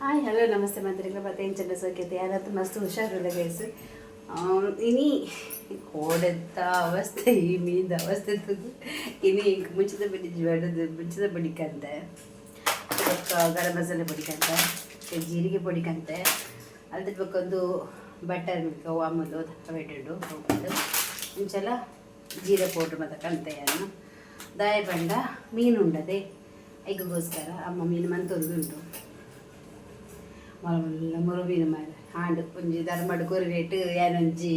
Hi, hello, namaste ಮಾತ್ರಿಗಳ. ಮತ್ತೆ ಎಂಚನ ಸೌಖ್ಯತೆ? ಯಾರಾದ್ರು ಮಸ್ತ್ ಹುಷಾರಿಲ್ಲ ಗೈಸ್. ಇನಿ ಕೋಡೆತ್ತ ಅವಸ್ಥೆ, ಈ ಮೀನ್ದ ಅವಸ್ಥೆ ಇರ್ತದೆ. ಇನಿ ಮುಂಚಿದ ಬಡಿ ಜ್ವರದ ಮುಂಚಿದ ಬಡಿಕಂತೆ, ಬೊಕ್ಕ ಗರಂ ಮಸಾಲೆ ಪೊಡಿಕಂತೆ, ಜೀರಿಗೆ ಪೊಡಿಕಂತೆ, ಅಲ್ದ ಬೊಕ್ಕೊಂದು ಬಟರ್ ಮಿಲ್ಕ್ ಅಮೂಲು ಅವೆಟುಂಡು ಹೋಗ್ಬೋದು. ಇಂಚಲ ಜೀರಾ ಪೌಡ್ರ್ ಮತ್ತು ಕಂತೆಯನ್ನು ದಾಯ ಬಂಡ ಮೀನು ಉಂಡದೆ. ಐಕ್ಗೋಸ್ಕರ ಅಮ್ಮ ಮೀನು ಮಂತೊಂದುಂಟು. ಮಲ್ಲ ಮುರು ಮೀನು ಮಾರ ಹಾಂಡು ಒಂಜಿ ಧರ್ಮಡ್ ಕೊರಿವೇಟ್ ಯಾನೊಂಜಿ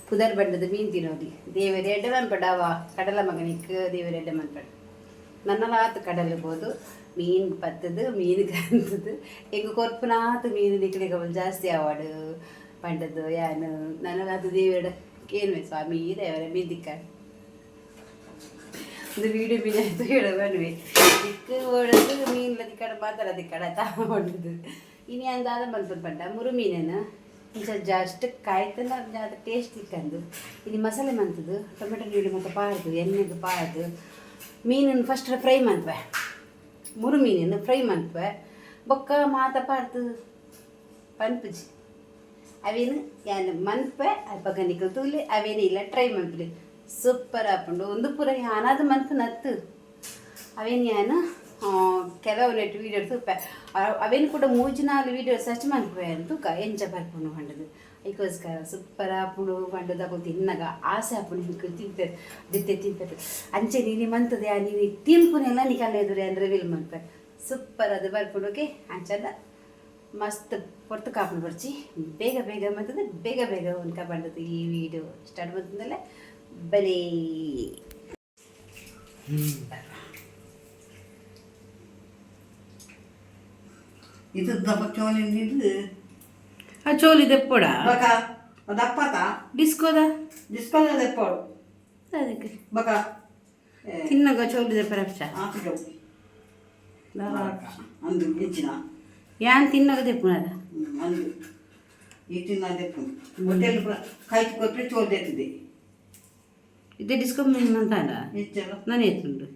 ಪುದರ್ ಬಂಡದ ಮೀನು ತಿನ್ನೋದಿ. ದೇವೆರ್ ಎಡ್ಡೆ ಮನ್ಪಡ ಅವ ಕಡಲ ಮಗನಿಕ್. ದೇವೆರ್ ಎಡ್ಡೆ ಮನ್ಪಡ. ನನ್ನಲಾತ್ ಕಡಲ್ ಪೋದು ಮೀನು ಪತ್ತದು, ಮೀನು ಕಂತದು, ಎಂಕ್ ಕೊರ್ಪುನಾತ್ ಮೀನು ನಿಕ್ಲೆಗ್ ಜಾಸ್ತಿ ಆವಡ್ ಪಂಡದು ಯಾನ್ ನನಲಾತ್ ದೇವೆರ್ಡ ಕೇನುವೆ, ಸ್ವಾಮಿ ದೇವರ ಮೀನು ತಿಕ್ಕ ಒಂದು ವೀಡಿಯೋ ಮೀನು ಆಯ್ತು ಹೇಳ ಬನ್ನುವೆ. ದಿಕ್ಕು ಓಡದು ಮೀನ್ಲ ತಿಕ್ಕಡ ಮಾತ್ರ ತಿಕ್ಕಡ ತಾ ಪಂಡದು. ಇನಿ ಅಂದಾದ ಮನ್ಪುನ್ ಪಂಡ ಮುರು ಮೀನನ್ನು ಇಂಚ ಜಸ್ಟ್ ಕಾಯ್ತನ ಅದು ಟೇಸ್ಟ್ ತಿಕ್ಕಂದು. ಇನಿ ಮಸಾಲೆ ಮಂತದು, ಟೊಮೆಟೊ ನೀಡು ಮತ್ತು ಪಾಡ್ದು, ಎಣ್ಣೆಗೆ ಪಾಡ್ದು, ಮೀನನ್ನು ಫಸ್ಟ್ ಫ್ರೈ ಮನ್ಪೆ. ಮುರು ಮೀನನ್ನು ಫ್ರೈ ಮನ್ಪೆ, ಬೊಕ್ಕ ಮಾತ ಪಾಡ್ದು ಪನ್ಪುಜಿ. ಅವೇನು ಯಾನ್ ಮನ್ಪೆ ಅಲ್ಪಗ ನಿಕಲ್ ತೂಲೆ. ಅವೇನು ಇಲ್ಲ, ಟ್ರೈ ಮನ್ಪುಲೆ, ಸೂಪರ್ ಆಪುಂಡು. ಒಂದು ಪೂರ ಯಾನಾದ ಮನ್ಪು ನತ್ತು. ಅವೇನು ಯಾನು ಕೆಲವು ನೆಟ್ ವೀಡಿಯೋ ತೂಪೆ. ಅವೇನು ಕೂಡ ಮೂಜಿ ನಾಲ್ ವೀಡಿಯೋ ಸರ್ಚ್ ಮನ್ಪುವೆ ತೂಕ ಎಂಚ ಬರ್ಪುಂಡು ಪಂಡದು. ಐಕೋಸ್ಕರ ಸೂಪರ್ ಆಪುಂಡು ಪಂಡದು. ಅಕುಲು ತಿನ್ನಗ ಆಸೆ ಆಪುಂಡು, ಹಿಂಗೆ ತಿಂಪೆರ್ ದಿತ್ತೆ ತಿಂಪೆರ್. ಅಂಚೆ ನೀನಿ ಮಂತದೆ ಆ ನೀನು ತಿನ್ಪುನೆಲ್ಲ ನಿಕಲ್ನ ಎದುರು ಯಾನ್ ರಿವೀಲ್ ಮನ್ಪೆ. ಸೂಪರ್ ಅದು ಬರ್ಪುಂಡು. ಓಕೆ, ಅಂಚದ ಮಸ್ತ್ ಪೊರ್ತು ಕಾಪುಂಡು ಬರ್ಚಿ. ಬೇಗ ಬೇಗ ಮಂತದೆ, ಬೇಗ ಬೇಗ ಉನ್ಕ ಪಂಡದು. ಈ ವಿಡಿಯೋ ಸ್ಟಾರ್ಟ್ ಬಂತಂದಲ್ಲ ಬರೀ. ಇದು ದಪ್ಪ ಚೋಲಿ ನಿಲ್ಲು. ಆ ಚೋಲಿ ದೆಪ್ಪೊಡ. ಬಕ ದಪ್ಪತ. ಡಿಸ್ಕೋದ. ಡಿಸ್ಕೋದ ದೆಪ್ಪೋಡು. ಅದಕ್ಕೆ ಬಕ. ತಿನ್ನಗ ಚೋಲಿ ದೆಪ್ಪರ. ಆಪಿಡು ಅಂದು ಹೆಚ್ಚಿನ. ಯಾನ್ ತಿನ್ನಗ ದೆಪ್ಪುನದ. ಅಂದು ಈ ತಿನ್ನ ದೆಪ್ಪು ಹೋಟೆಲ್ ಕಾಯ್ತು ಕೊಟ್ಟರೆ ಚೋಲ್ ದೆತ್ತದೆ. ಇದೆ ಡಿಸ್ಕೋ ಮೀನು ಅಂತಾಂಡ. ಹೆಚ್ಚಲ್ಲ. ನಾನು ಎತ್ತುಂಡು.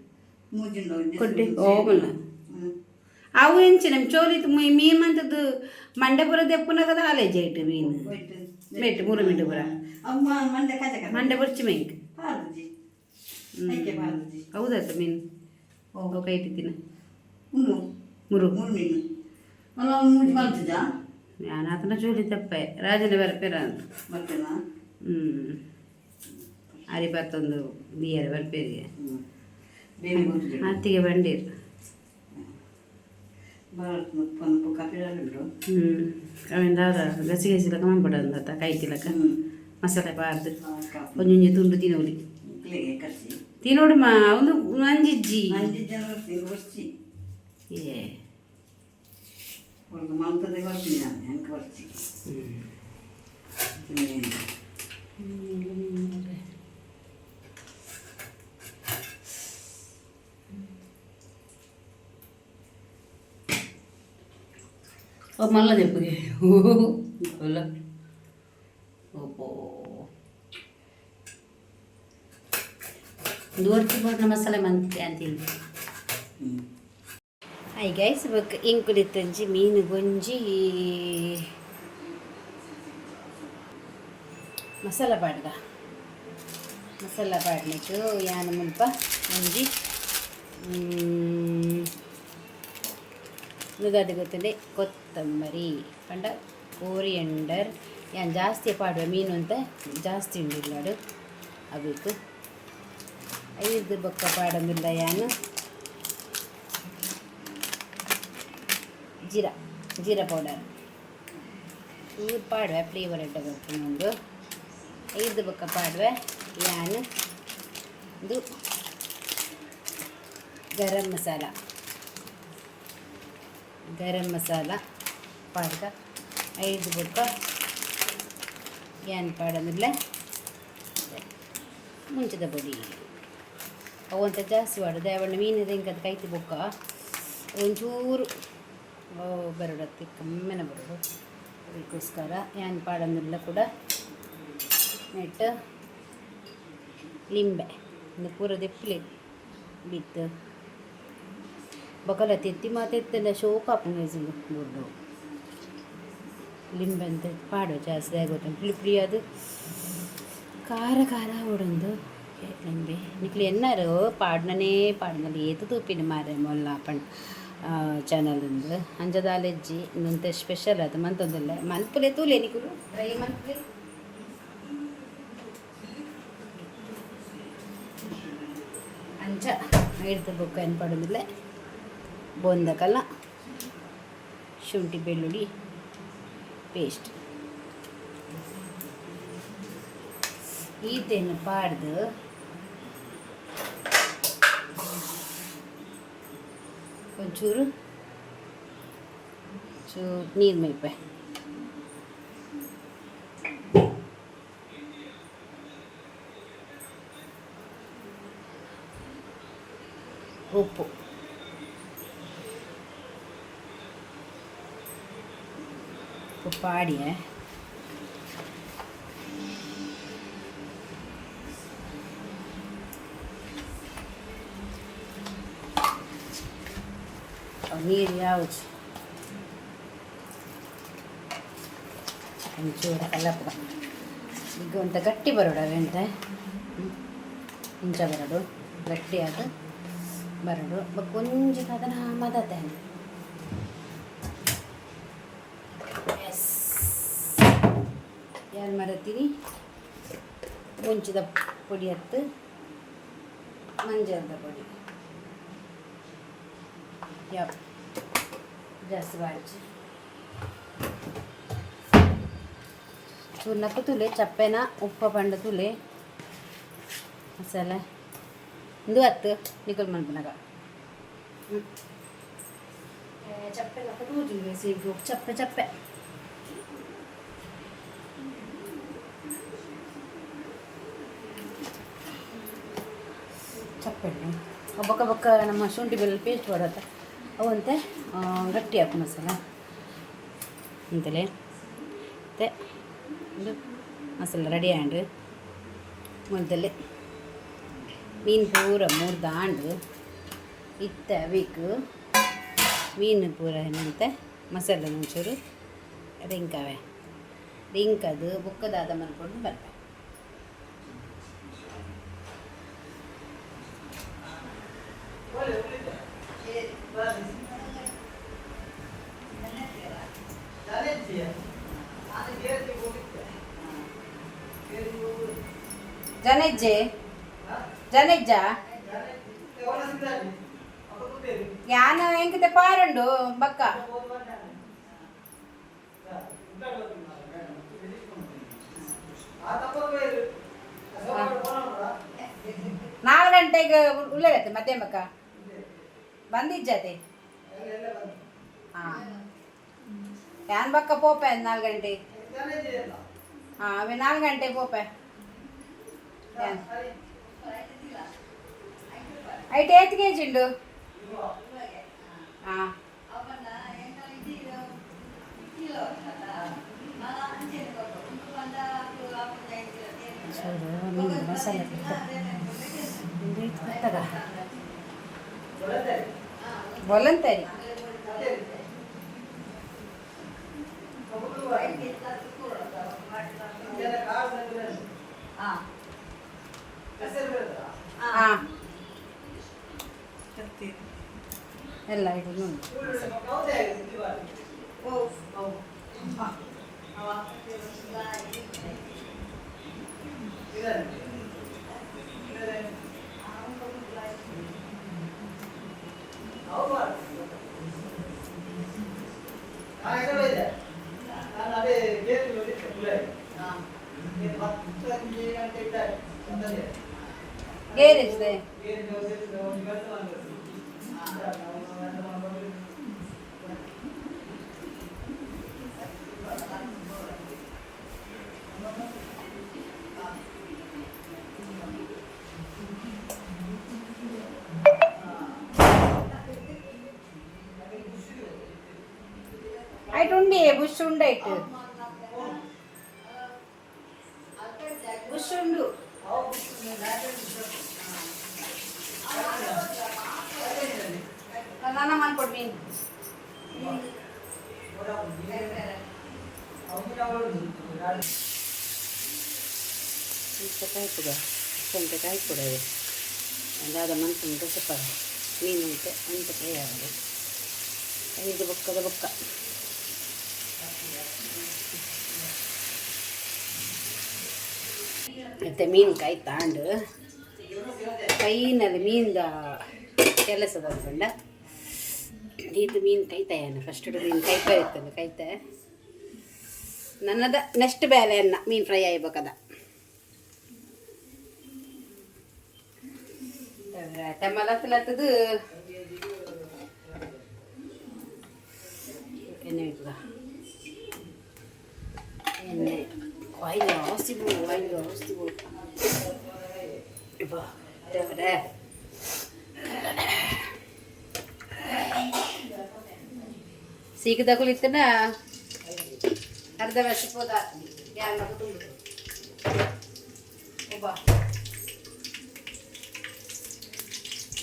ಮೂಜಿಂಡು. ಕೊಟ್ಟೆ ಓಮಲ್ಲ. ಅವು ಎಂಚ ನಮ್ಮ ಚೋಲಿ ಮೀನು ಮಂತದ್ದು ಮಂಡೆ ಪೂರ ದೆಪ್ಪುನಗದ ಆಲೇಜ್ ಇಟ್ಟು ಮೀನು ಮೆಟ್ಟು ಮೂರು ಮಿಂಟು ಪೂರ. ಅಮ್ಮ ಮಂಡೆ ಕಾಜ. ಮಂಡೆ ಬೊರ್ಚಿ ಮೇಂಕ್. ಪಾರ್ಜಿ ಐಕೆ ಪಾರ್ಜಿ. ಹೌದಾತ ಮೀನು. ಓ. ಓಕೆ, ಇಟ್ಟಿದ್ದೀನಿ. ಉಂಡು. ಮುರು. ಮೂರು ಮೀನು ಅಲ್ಲ, ಮೂಜಿ ಮಲ್ತಜಾ. ನಾನು ಆತನ ಚೋಲಿ ತಪ್ಪೆ ರಾಜನ ಬರ್ಪೇರ ಅಂತ. ಬರ್ತೇನಾ? ಹ್ಞೂ, ಅರಿ ಬತ್ತೊಂದು ಬಿಯರ್ ಬರ್ಪೇರಿಗೆ. ಹ್ಞೂ, ಬೇರೆ ಗೊತ್ತಿಲ್ಲ. ಅತ್ತಿಗೆ ಬಂಡೀರು. ಭಾರತ ಪನ್ಪು ಕಪಿಲಾಡುಂಡು. ಹ್ಞೂ, ಅವೇನು ದಾದ ಗಸಿ ಗಸಿ ಲಕ ಮಂಪಡ ಕೈತಿಲಕ. ಹ್ಞೂ. ಮಸಾಲೆ ಬಾರ್ದು ಒಂಜೊಂಜಿ ತುಂಡು ತಿನ್ನೋಲಿ. ಮಕ್ಕಳಿಗೆ ಕರ್ಸಿ. ತಿನ್ನೋಡು ಮಾ ಒಂದು ನಂಜಿಜ್ಜಿ. ಅಂಜಿ ಜನ ಬರ್ಸಿ. ಏ. ಅವ್ರಿಗೆ ಮಂತದೆ ಬರ್ತೀನಿ ನಾನು ಹೆಂಗೆ ಬರ್ಸಿ. ಓ ಮಲ್ಲ ದೆಪ್ಪಗೆ ಅಲ್ಲ. ಓಪೋ ದೋರ್ತಿ ಬೋಟ್ನ ಮಸಾಲೆ ಮಂತೆ ಅಂತೀನಿ. ಹ್ಞೂ. ಹಾಯ್ ಗೈಸ್, ಬೊಕ್ಕ ಇಂಕುಲಿತ್ತಂಜಿ ಮೀನು ಗೊಂಜಿ ಮಸಾಲ ಪಾಡ್ದ. ಮಸಾಲ ಪಾಡ್ಲಿಕ್ಕೆ ಯಾನ್ ಮುಲ್ಪ ಒಂಜಿ ನುಗಾದಿ ಗೊತ್ತುಂಡೆ ಕೊತ್ತಂಬರಿ ಪಂಡ ಕೋರಿಯಂಡರ್. ಯಾನ್ ಜಾಸ್ತಿ ಪಾಡುವೆ ಮೀನು ಅಂತ ಜಾಸ್ತಿ ಉಂಡು ಇಲ್ಲಾಡು ಅಬೇಕು. ಐದು ಬೊಕ್ಕ ಪಾಡೊಂದುಲ್ಲ ಯಾನು ಜೀರಾ ಜೀರಾ ಪೌಡರ್ ಚೂರು ಪಾಡುವೆ, ಫ್ಲೇವರ್ ಎಡ್ಡೆ ಬರ್ಪುಂಡು. ಐದು ಬೊಕ್ಕ ಪಾಡುವೆ ಯಾನ್ ಇದು ಗರಂ ಮಸಾಲ. ಗರಂ ಮಸಾಲ ಪಾಡ್ಕ ಐದು ಬೊಕ್ಕ ಯಾನ್ ಪಾಡೊಂದುಲ್ಲ ಮುಂಚಿದ ಪೊಡಿ. ಅವಂತ ಜಾಸ್ತಿ ಪಾಡೋದು ಅವಣ್ಣ ಮೀನು ಎಂಕದ ಕೈತಿ ಬೊಕ್ಕ ಒಂಚೂರು ಬರೋಡತ್ತೆ ಕಮ್ಮೆನ ಬರೋಡು. ಅದಕ್ಕೋಸ್ಕರ ಯಾನ್ ಪಾಡೊಂದುಲ್ಲ ಕೂಡ ನೆಟ್ ಲಿಂಬೆ ಒಂದು ಪೂರ ದೆಪ್ಪುಲೆ ಬಿತ್ತು. ಬೊಕಲ ತೆತ್ತಿ ಮಾತ ಇತ್ತಂಡ ಶೋಕು ಆಪುಂಡು ಬೊಡ್ಡು. ಲಿಂಬೆ ಅಂತ ಪಾಡು ಜಾಸ್ತಿ ಆಗುತ್ತೆ. ಪುಳಿ ಪುಳಿ ಅದು ಖಾರ ಖಾರ ಉಡೊಂದು ಲಿಂಬೆ. ನಿಕ್ಲು ಎನ್ನಾರು ಪಾಡ್ನನೇ ಪಾಡ್ನಲ್ಲಿ ಏತು ತೂಪಿನ ಮಾರೆ ಮೊಲ್ಲ ಪಂಡ್ ಚಾನಲ್ ಉಂದು. ಅಂಚದಾಲೆಜ್ಜಿ ಇಂದಂತೆ ಸ್ಪೆಷಲ್ ಅದು ಮಂತೊಂದುಲ್ಲೆ ಮನ್ಪುಲೆ ತೂಲೆ ನಿಕುಲು ಟ್ರೈ ಮನ್ಪುಲೆ. ಅಂಚ ಐಡ್ದ್ ಬೊಕ್ಕ ಏನು ಪಾಡೊಂದುಲ್ಲೆ ಬೋಂದಕಲ್ಲ ಶುಂಠಿ ಬೆಳ್ಳುಳ್ಳಿ ಪೇಸ್ಟ್ ಈತೇನು ಪಾಡ್ದು ಒಂಚೂರು ಚೂರು ನೀರು ಮೈಪೆ. ಉಪ್ಪು ಉಪ್ಪು ಪಾಡಿಯೆ. ನೀರು ಯಾವುದು ಒಂಚೂರು ಕಲ್ಲಪ್ಪ. ಈಗ ಒಂತ ಗಟ್ಟಿ ಬರೋಡು ಅವೆಂತ ಇಂಚ ಬರೋಡು ಗಟ್ಟಿಯಾದ ಬರೋಡು. ಬೊಕ್ಕ ಒಂಜಿ ಅದನ್ನ ಮದತೆ. ಎಸ್, ಯಾರು ಮರತೀನಿ ಮುಂಚಿದ ಪೊಡಿ ಹತ್ತು ಮಂಜಲ್ದ ಪೊಡಿ ಯಾವ ಜಾಸ್ತಿ ಬಾಜಿ ಚೂರ್ನಕ್ಕು ತುಲೆ ಚಪ್ಪೆನ ಉಪ್ಪ ಪಂಡ ತುಲೆ ಮಸಾಲೆ ಇಂದು ಹತ್ತು ನಿಕಲ್ ಮನ್ಪುನಗ ಚಪ್ಪೆ ತೂಜುಂಡು ಸಿಗು ಚಪ್ಪೆ ಚಪ್ಪೆ. ಚಪ್ಪೆಣ್ಣು ಬೊಕ್ಕ ಬೊಕ್ಕ ನಮ್ಮ ಶುಂಠಿ ಬೆಳ್ಳುಳ್ಳಿ ಪೇಸ್ಟ್ ಬರುತ್ತೆ ಅವಂತೆ ಗಟ್ಟಿ ಹಾಕು ಮಸಾಲ ಅಂತಲೇ. ಮತ್ತು ಇದು ಮಸಾಲ ರೆಡಿ ಆಂಡ್ ಮೊದಲೇ ಮೀನು ಪೂರ ಮೂರ್ದಾಂಡು ಇತ್ತ ಅವಿಕ್ ಮೀನು ಪೂರ ಏನಂತೆ ಮಸಾಲೆ ಒಂಚೂರು ರಿಂಕವೆ ರಿಂಕದು ಬೊಕ್ಕದಾದ ಮನ್ಕೊಂಡು ಬರ್ತೆ. ಜನಜ್ಜೆ ಜನಜ್ಜ ಯಾನ ಎಂಕತೆ ಪಾರುಂಡು ಬಕ್ಕ. 4 ಗಂಟೆಗೆ ಉಳ್ಳಾಗತ್ತೆ ಮಧ್ಯಾಹ್ನ ಬಕ್ಕ ಬಂದಿಜ್ಜತೆ. ಹಾಂ, ಯಾನ್ ಬಕ್ಕ ಪೋಪೆ 4 ಗಂಟೆ. ಹಾಂ, ಅವೇ 4 ಗಂಟೆ ಪೋಪೆ. ಐಟ್ ಏತ್ ಕೆ ಜಿ ಉಂಡು? ಹಾಂ, ಚೂರು ಮೀನು ಮಸಾಲೆ ಕೊತ್ತಗ ಬೊಲಂತರಿ. ಹಾಂ, ಎಲ್ಲ ಇದು ನೋಡಿ. ಗೇರೇಜ್ ಇದೆ. ಐಟ್ ಉಂಡಿ ಬುಷ್ ಉಂಡೈಟ್ ಬುಷ್ ಉಂಡು. ನನ್ನ ಮಾಡ್ಕೊಡು ಮೀನು. ಇಂಚ ಕಾಯ್ಪುಗ ಇಷ್ಟಂತೆ ಕಾಯ್ಪುಡವೆ ದಾದ ಮನ್ಪುಂಡು ಸೂಪರ್ ಮೀನು ಉಂಟೆ ಅಂಚ ಫ್ರೈ ಆವಡು ಐದು ಬೊಕ್ಕದ ಬೊಕ್ಕ. ಮತ್ತು ಮೀನು ಕಾಯಿ ತಾಂಡು ಕೈನಲ್ಲಿ ಮೀನ್ದ ಕೆಲಸದ ಪಂಡ ಇದು ಮೀನು ಕೈತಾಯನ ಫಸ್ಟ್ ಮೀನು ಕೈಪ ಇರ್ತದೆ ಕೈತೆ ನನ್ನದ ನೆಕ್ಸ್ಟ್ ಬೇಲೆಯನ್ನ ಮೀನು ಫ್ರೈ ಆಗ್ಬೇಕದ. ತೆಮ್ಮಲತ್ತಲತ್ತದು ಎಣ್ಣೆ ಬೇಕದ. ಎಣ್ಣೆ ಆಯಿಲ್ ಜಾಸ್ತಿ ಬಿಡು, ಆಯಿಲ್ ಜಾಸ್ತಿ ಬಿಡು. ದೇವರೇ, ಸೀಕದ ಕುಳಿತನ ಅರ್ಧ ವರ್ಷ ಪೋದ ಯಾನ್ ತುಂಬ ಒಬ್ಬ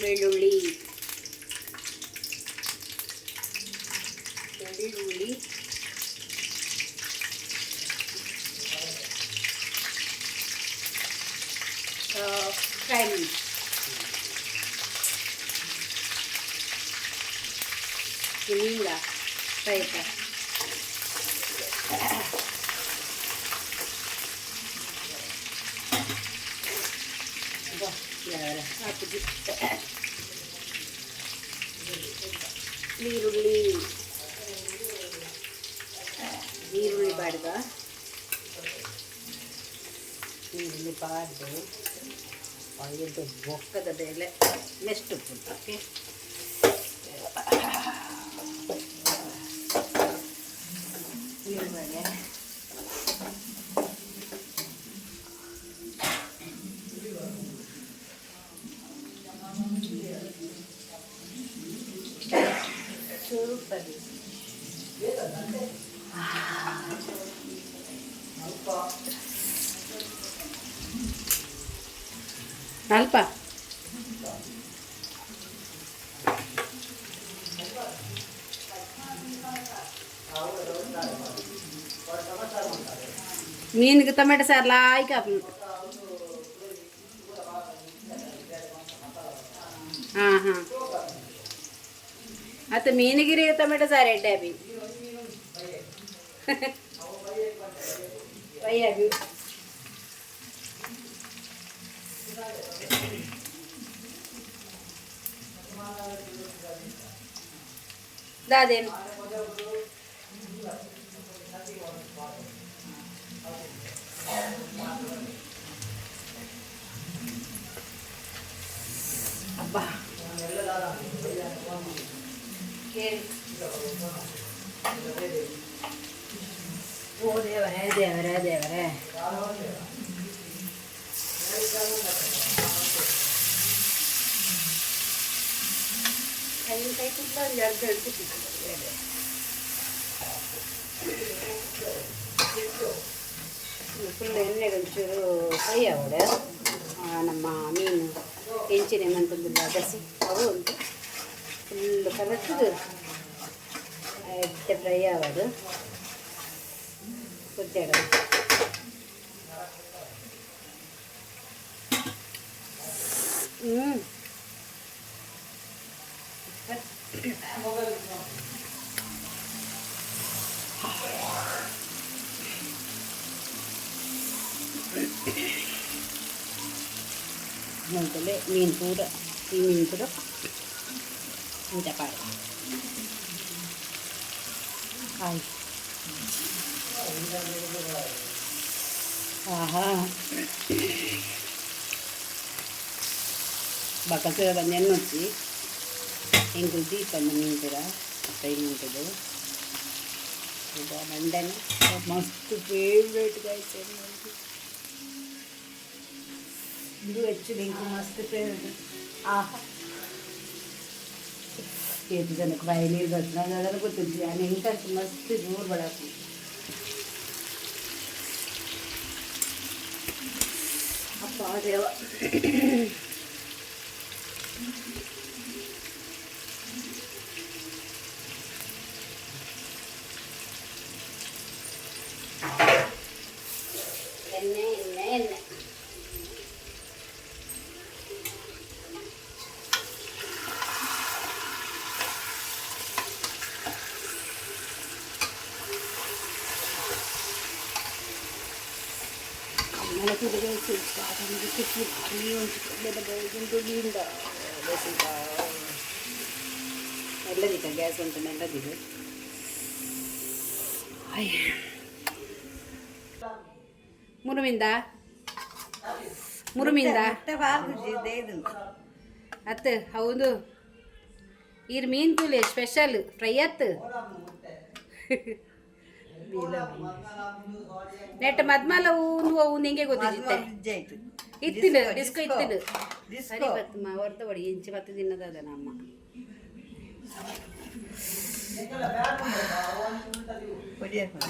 ಬೆಳ್ಳುಳ್ಳಿ ಬೆಳ್ಳುಳ್ಳಿ ಕಾಯಿ ಮೆಣಸು ಮೀನ್ದ ಫ್ರೈ. ಹಾಕಿದ್ವಿ ಈರುಳ್ಳಿ, ಈರುಳ್ಳಿ ಬಾಡ್ದ ಈರುಳ್ಳಿ ಬಾಡ್ದು ಇದು ಬೊಕ್ಕದ ಬೇಲೆ ನೆಕ್ಸ್ಟ್ ಫುಡ್. ಓಕೆ, ಈರುಳ್ಳಿ ಸೂಪರ್. ಅಲ್ಪ ಮೀನಿಗೆ ಟೊಮೆಟೊ ಸಾರು ಲಾಯ್ಕ್ ಆಪುಂಡು. ಹಾಂ ಹಾಂ ಅತ್ತ ಮೀನಿಗಿರಿ ಟೊಮೆಟೊ ಸಾರು ಎಡ್ಡೆ ಅಬಿ ಫ್ರೈ ಆಗಿ. ದಾದೇನು ಅಬ್ಬಾ ಕೇಳಿ. ಓ ದೇವರೇ, ದೇವರೇ, ದೇವರೇ. ಕೈ ಕೈ ಕುಡ್ಲ ಒಂದು ಎರಡು ಎರಡು ಫುಲ್ ಎಣ್ಣೆಗೆ ಒಂಚೂರು ಫ್ರೈ ಆವಡೆ. ನಮ್ಮ ಮೀನು ಎಂಚಿನ ಮಂತೊಂದುಲ್ಲ ಗಸಿ ಅವು ಉಂಟು. ಫುಲ್ ಕಲರ್ತದು ಎಡ್ಡೆ ಫ್ರೈ ಆವಡು ಕೊದ್ದಾಡ. ಹ್ಞೂ ಮೊದಲೇ ಮೀನು ಪೂರ, ಈ ಮೀನು ಪೂರ ಇಂಚ ಪಾಡ ಆಯ್. ಆಹಾ, ಬಕಸೂರ ಬಂದು ಎಣ್ಣೊಚ್ಚಿ ಎಂಕುಲು ದೀಪಂದು ಮೀನು ಪೂರ ಫ್ರೈ ಮಂತುದು. ಮಂಡನೆ ಮಸ್ತ್ ಫೇವ್ರೇಟ್ ಗೈಸ್. ಇದು ಆ್ಯಕ್ಚುಲಿ ಎಂಕು ಮಸ್ತ್ ಫೇವ್ರೇಟ್. ಆಹಾ, ಏತ್ ಜನಕ್ಕೆ ಬಾಯಿ ನೀರು ಬರ್ತದೆ ಅದನ್ನು ಗೊತ್ತಿದ್ವಿ. ನಾನು ಎಂಕಂತ ಮಸ್ತ್ ಜೋರು ಬಡಾಪು. ಅಪ್ಪ ದೇವ. ಮೆಲ್ಲದಿಕ್ಕ ಗ್ಯಾಸ್ ಉಂಟು ಮೆಲ್ಲದಿದ್ದು. ಮುರುಮಿಂದ ಮುರುಮಿಂದ ಅತ್ತು ಹೌದು. ಈರ್ ಮೀನು ತೂಲೆ ಸ್ಪೆಷಲ್ ಫ್ರೈ ಅತ್ತು. ನೆಟ್ ಮದ್ಮಲ ಊನು ಅವು ನಿಂಗೆ ಗೊತ್ತಿದ್ದೆ ಇತ್ತಿನ ಡಿಸ್ಕೋ ಇತ್ತಿನ ಸರಿ ಬತ್ತಮ್ಮ ಹೊರತ ಬಡಿ ಇಂಚಿ ಬತ್ತ ತಿನ್ನದ ನಮ್ಮ.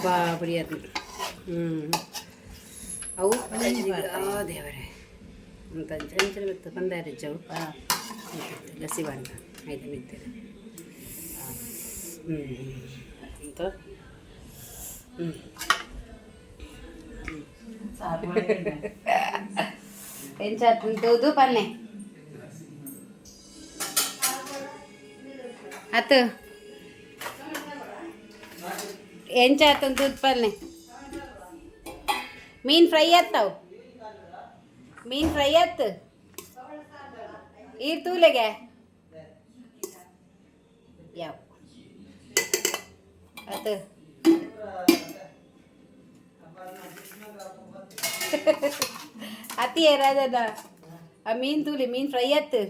ಬಾ ಬಡಿಯಾರ. ಹ್ಞೂ ಅವು ದೇವರೇ ಅಂತ ಅಂಚೆ ಮತ್ತು ಬಂದಾರೆ ಜವು ಲಸಿ ಬಣ್ಣ ಆಯ್ತು ಮಿತ್ತೇನೆ. ಹ್ಞೂ ಅಂತ ಹ್ಞೂ ಎಂಚಾತುಂಟುದು ಪನ್ನೆ ಅತ್ತು ಎಂಚಾತುಂಟುದು ಪನ್ನೆ. ಮೀನು ಫ್ರೈ ಆತ್ತಾವು, ಮೀನು ಫ್ರೈ ಆತ್ತು. ಈರ್ ತೂಲೆಗೆ ಯಾವ ಆತು. ಅತಿ ಏರಾದದ ಆ ಮೀನು ತೂಲಿ. ಮೀನು ಫ್ರೈ ಆತ್ತು.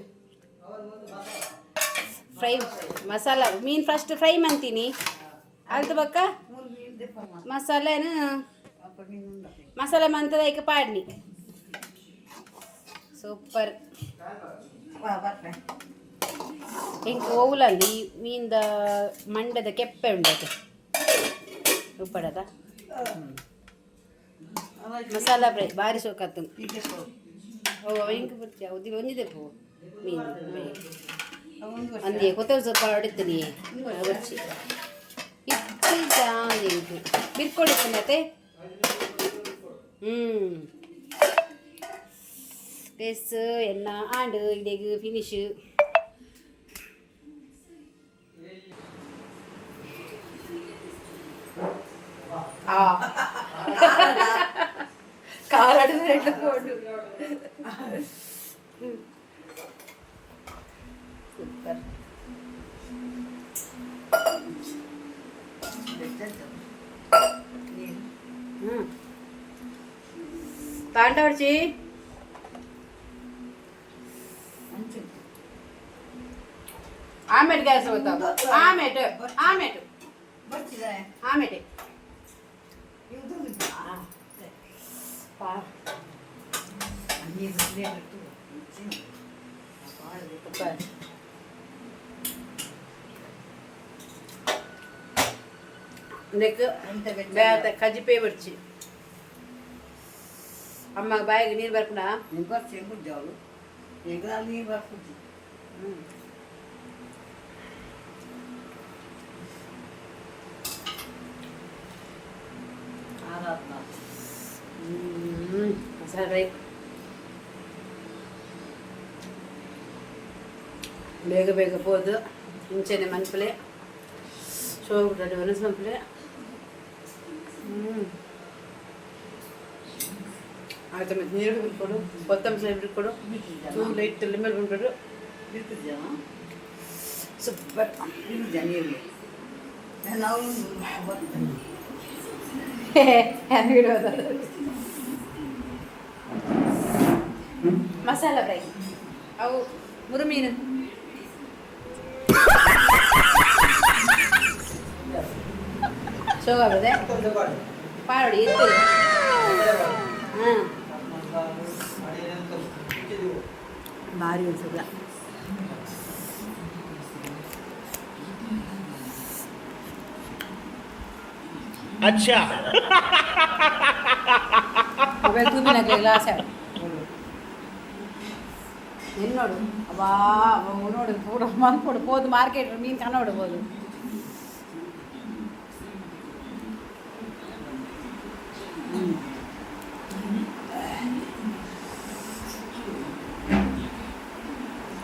ಫ್ರೈ ಮಸಾಲ ಮೀನು ಫಸ್ಟ್ ಫ್ರೈ ಮಂತೀನಿ ಅಲ್ತ ಬಕ್ಕ ಮಸಾಲೆನ ಮಸಾಲೆ ಮಂತದ ಐಕ ಪಾಡ್ನಿ. ಸೂಪರ್. ಇಂಕ್ ಓವುಲಂದು ಈ ಮೀನ್ದ ಮಂಡದ ಕೆಪ್ಪೆ ಉಂಡದು ಉಪ್ಪಡದ ಮಸಾಲ ಫ್ರೈ ಭಾರಿ ಸೋಕತ್ತು. ಓ ಇಂಕ್ ಬರ್ತಿ ಉದ್ದಿ ಒಂಜಿದೆ ಪೋ ಮೀನು ಅಂದಿ ಕೊತ್ತಂಬರಿ ಸೊಪ್ಪು ಹೊಡಿತೀನಿ ಬರ್ಚಿ ಇತ್ತು ಇಂಕು ಬಿರ್ಕೊಡಿತ್ತು. ಹ್ಞೂ ಟೇಸ್ಟ್ ಎನ್ನ ಆಂಡ್ ಇಡೆಗ್ ಫಿನಿಶ್. ಆ ಕಾರ್ ಅಡಿದ್ರೆ ಸೂಪರ್. ಹ್ಞೂ ತಾಂಡವರ್ಚಿ ಆಮೇಲೆ ಗ್ಯಾಸ್ ಹೋಗ್ತಾವ. ಆಮೇಲೆ ಆಮೇಲೆ ಆಮೇಲೆ ಇದಕ್ಕೆ ಬೇತ ಕಜಿಪೇ ಬರ್ಚಿ ಅಮ್ಮ ಬಾಯಿಗೆ ನೀರು ಬರ್ಪುಂಡ. ಹ್ಞೂ ಮಸಾಲೆ ಫ್ರೈ ಬೇಗ ಬೇಗ ಪೋದು ಇಂಚೆನೆ ಮನ್ಪುಲೆ ಶೋಗುಡ್ಡು ಒನಸ್ ಮನ್ಪುಲೆ. ಹ್ಞೂ ಆಯ್ತು. ಮತ್ತೆ ನೀರು ಬಿಟ್ಕೊಡು, ಕೊತ್ತಂಬರಿ ಬಿಟ್ಕೊಡು, ಚೂರು ಲೈಟ್ ಲಿಂಬೆ ಬಿಟ್ಕೊಡು. ಸೂಪರ್. ಮಸಾಲ ಫ್ರೈ ಅವು ಮುರುಮೀನು. ಶೋಗಾಗದೆ ಪಾಡಿ ಇತ್ತು. ಹಾಂ ಭಾರಿ ಅನ್ಸದ. अच्छा. ಮೊಬೈಲ್ ತೂಪಿನ ಗ್ಲಾಸ್ ಎಲ್ಲಿ ನೋಡು ಅಬ್ಬಾ ಅವ ನೋಡು ಪೂರ ಮನ್ಪೊಡು ಪೋದು ಮಾರ್ಕೆಟ್ ಮೀನು ಕನ್ನೋಡ್ಬೋದು.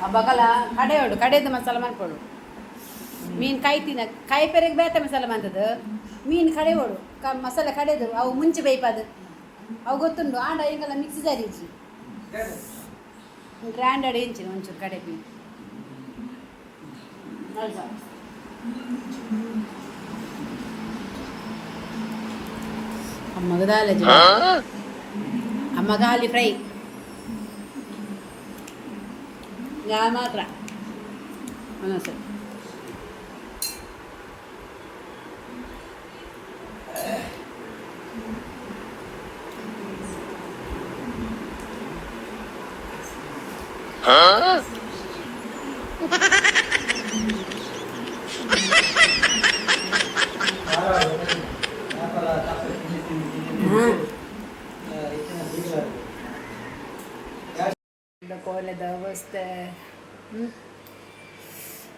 ಆ ಬಗಲ ಕಡೆಯೋಡು ಕಡೆದು ಮಸಾಲ ಮನ್ಪೊಡು. ಮೀನು ಕಾಯ್ತಿನ ಕಾಯಿ ಪೆರೆಗೆ ಬೇತೆ ಮಸಾಲ ಮಂತದ್ದು. ಮೀನು ಕಡೆಯೋಡು ಕ ಮಸಾಲೆ ಕಡೆದು ಅವು ಮುಂಚೆ ಬೇಯ್ಪದು. ಅವು ಗೊತ್ತುಂಡು ಆಂಡ ಎಂಕಲ್ಲ ಮಿಕ್ಸಿ ಜಾರಿ ಇಜ್ಜಿ ಗ್ರ್ಯಾಂಡರ್ಡ್ ಎಂಚಿನ ಒಂಚೂರು ಕಡೆಪಿ ಅಲ್ಪ ಅಮ್ಮಗದಾಲ ಅಮ್ಮ ಖಾಲಿ ಫ್ರೈ ಯಾ ಮಾತ್ರ ಒಂದೊಂದ್ಸರಿ ಹಾಂ ಕೋಲದ ಅವಸ್ಥೆ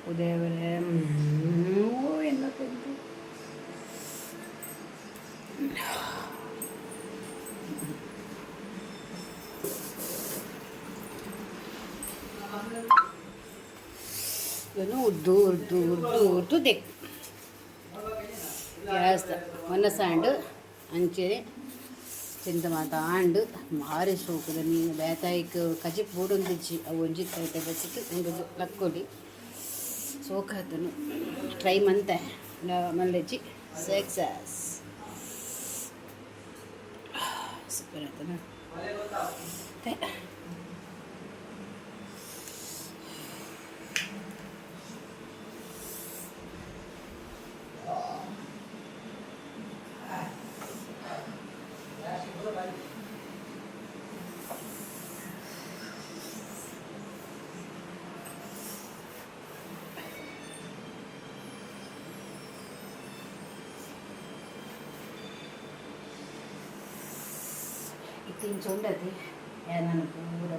ಉದಯವರೆ ಎನ್ನಕ್ಕೊಂದು ಇದನ್ನು ಉದ್ದು ಉರ್ದು ಉರ್ದು ಉರ್ದು ದೆಕ್ ಗ್ಯಾಸ್ ಒನ್ನಸಾಂಡು ಅಂಚೆ ಚಿಂತ ಮಾತ ಆಂಡ್ ಭಾರಿ ಸೋಕುದ ಮೀನು ಬೇತಾಯಿಕ್ ಕಜಿಪ್ ಬೂಡೊಂದಿಜ್ಜಿ ಅವು ಒಂಜಿ ಕೈತೆ ಬಚ್ಚಿಟ್ಟು ಉಂಡು ಲಕ್ಕೊಲಿ ಸೋಕಾತನು ಟ್ರೈ ಮಂತೆ ಮಲ್ಲೆಜ್ಜಿ ಸಕ್ಸಸ್ ಸೂಪರ್ ಆತನ. ಇತ್ತಿಂಚ ಉಂಡತಿ ನಾನು ಪೂರ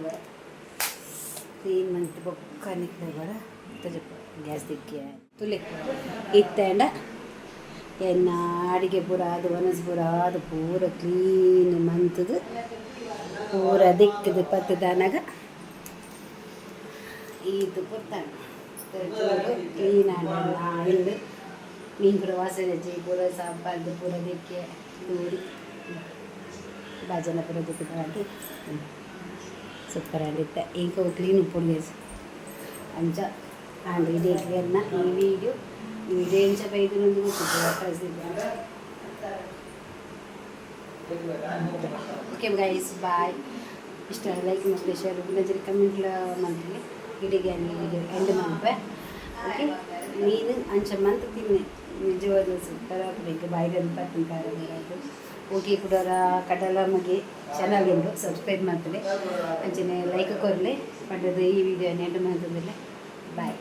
ಕ್ಲೀನ್ ಮಂತ್ ಬೊಕ್ಕ ನಿಕ್ಲೆ ತಜಪ್ಪ ಗ್ಯಾಸ್ ದಿಕ್ಕಿ ತುಲೆ ಇತ್ತಂಡ ಎನ್ನ ಅಡಿಗೆ ಪೂರ ಅದು ಒನಸ್ ಪೂರ ಅದು ಪೂರ ಕ್ಲೀನ್ ಮಂತದು ಪೂರ ದಿಕ್ಕದು ಪತ್ತದಾನಾಗ ಈತು ಪೊತ್ತಾಣ ಕ್ಲೀನ್ ಆಂಡ ಇಲ್ಲು ಮೀನು ಪೂರ ವಾಸನೆ ಜಿ ಪೂರ ಸಾಂಬಾರ್ದು ಪೂರ ದಿಕ್ಕೆ ದೂರಿ ಬಾಜನ ಪೂರ ದಿಕ್ಕದು ಸೂಪರ್ ಆಗಿತ್ತೆ. ಈಗ ಕ್ಲೀನ್ ಉಪ್ಪು ಅಂಚ ಆಂಡ್ ಇಡೀ ಎನ್ನ ಈ ವಿಡಿಯೋ ಈ ವಿಡಿಯೋ ಎಂಚ ಬೈದು. Okay guys, bye. ಇಷ್ಟ ಲೈಕ್ ಮತ್ತು ಶೇರ್ ಇಲ್ಲಂಜರಿ ಕಮೆಂಟ್ಲ ಮಲ್ಪಲೆ. ಇಡಿಗೆ ವಿಡಿಯೋ ಎಂಡ್ ಮಲ್ಪೆ. ಓಕೆ, ಮೀನು ಅಂಚ ಮಂತ್ ತಿನ್ನೆ, ನಿಜವಾದ ಸೂಪರ್ ಆಗ್ಬೇಕು ಬಾಯಿಗೆ ಪತ್ತಿನ ಖಾರ ಬರೋದು. ಓಕೆ, ಕುಡೋರ ಕಡಲ ಮಗೆ ಚಾನಲ್ ಉಂಡು, ಸಬ್ಸ್ಕ್ರೈಬ್ ಮಾಡ್ತಾರೆ ಅಂಚನೆ ಲೈಕ್ ಕೊರಲೆ ಪಂಡದು. ಈ ವಿಡಿಯೋ ಎಂಡ್ ಮಾಡ್ತದಿಲ್ಲ. ಬಾಯ್.